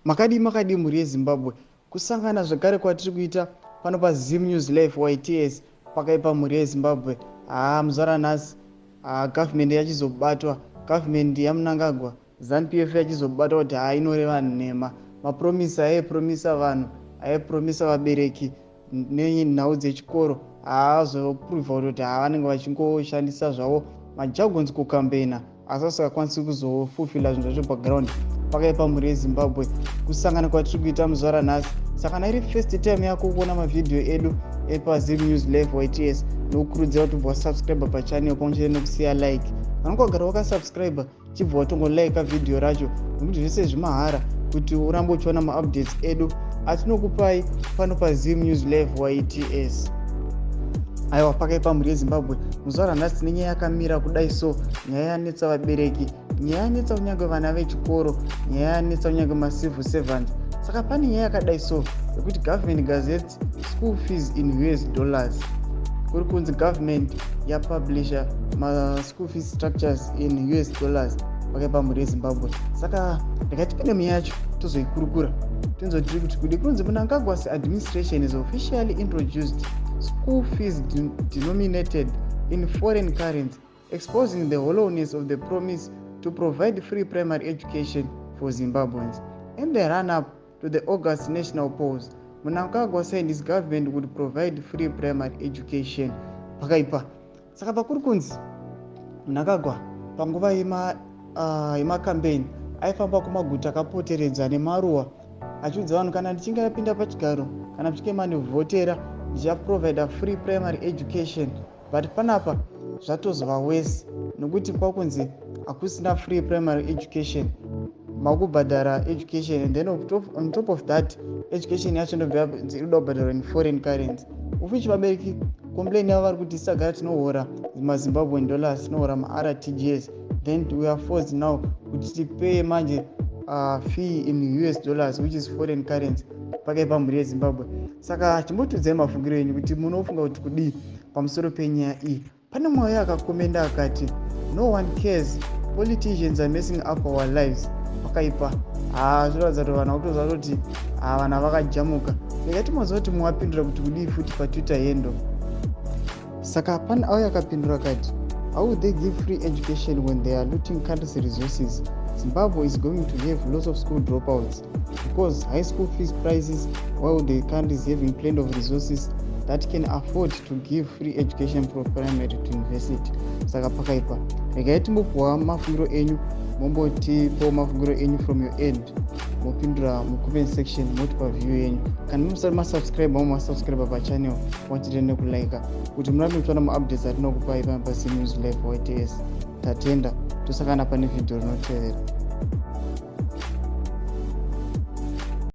Makadii, makadii, mhuri yeZimbabwe? Kusangana zvakare kwatiri kuita pano paZim News Life YTS. Pakaipa, mhuri yeZimbabwe. Haa, muzuva ranhasi gavhumendi yachizobatwa, gavhumendi yaMnangagwa, ZANU PF, yachizobatwa kuti haa, inoreva nhema. Mapromisa aipromisa vanhu, aipromisa vabereki nenhau dzechikoro, haazoprova kuti haa, vanenge vachingoshandisa zvavo majargons kucampaigna, asi vasingakwanisi kuzofulfilla zvinhu zvacho paground. Pakaipa, mhuri yeZimbabwe, kusangana kwatiri kuita muzuva ranhasi. Saka kana iri first time yako kuona mavhidhiyo edu epaZim News Live YTS, nokukurudzira kuti ubva wasubscribe pachannel pamwe chete nekusiya like. Kana ukagara wakasubscribe, chibva watongolika vhidhiyo racho, nekuti zvese zvimahara, kuti urambe uchiona maupdates edu atinokupai pano paZim News Live YTS. Aiwa, pakaipa, mhuri yeZimbabwe. Muzuva ranhasi tine nyaya yakamira kudai. So nyaya yanetsa vabereki, nyaya yanetsa kunyange vana vechikoro, nyaya yanetsa kunyange macivil servants. Saka pane nyaya yakadai so yekuti government gazette school fees in US dollars. Kuri kunzi government yapublisha maschool fees structures in US dollars. Pakaipa, mhuri yeZimbabwe. Saka ndakati pinde munyaya yacho, tozoikurukura, tinzotiri kuti kudi. Kunzi Mnangagwa's administration is officially introduced school fees denominated in foreign currency, exposing the hollowness of the promise to provide free primary education for Zimbabweans. In the run-up to the August national polls, Mnangagwa said his government would provide free primary education. Pakaipa. Saka pakuri kunzi Mnangagwa panguva yemacampaign aifamba kumaguta akapoteredza nemaruwa achiudza vanhu, "Kana ndichinge ndapinda pachigaro, kana muchinge mandivhotera, ndichaprovida free primary education." But panapa zvatozova worse, nokuti kwakunzi hakusina free primary education, makubhadhara education, and then on top of that, education yacho ndobva inoda kubhadharwa in foreign currency, of which vabereki complain yavo vari kuti isagara tinohora maZimbabwean dollars, tinohora maRTGS, then we are forced now kuti tipeye manje fee in US dollars, which is foreign currency. Pakaipa, mhuri yeZimbabwe. Saka chimbotiudzai mafungiro enyu kuti munofunga kuti kudii pamusoro penyaya iyi. Pane mwoyo akakomenda akati, "No one cares, politicians are messing up our lives." Pakaipa. Haa, zvinoratidza kuti vanhu vakutoziva kuti ha, vanhu vakajamuka. Rega timaziva kuti muwapindura kuti kudii futi paTwitter yendo. Saka pane auyo akapindura akati, "How would they give free education when they are looting country's resources? Zimbabwe is going to have lots of school dropouts because high school fees prices, while the country is having plenty of resources that can afford to give free education from primary to university." Saka pakaipa. Regai timbopuhwa mafungiro enyu, mombotipo mafungiro enyu from your end, mopindura mucomment section, motipa view yenyu. Kana musati masubscribe, mo masubscribe pachannel, wachite nekulika kuti murambe muchiona maupdates atinokupai pano paZim News Live YTS. Tatenda, tosangana pane vhidhiyo rinotevera.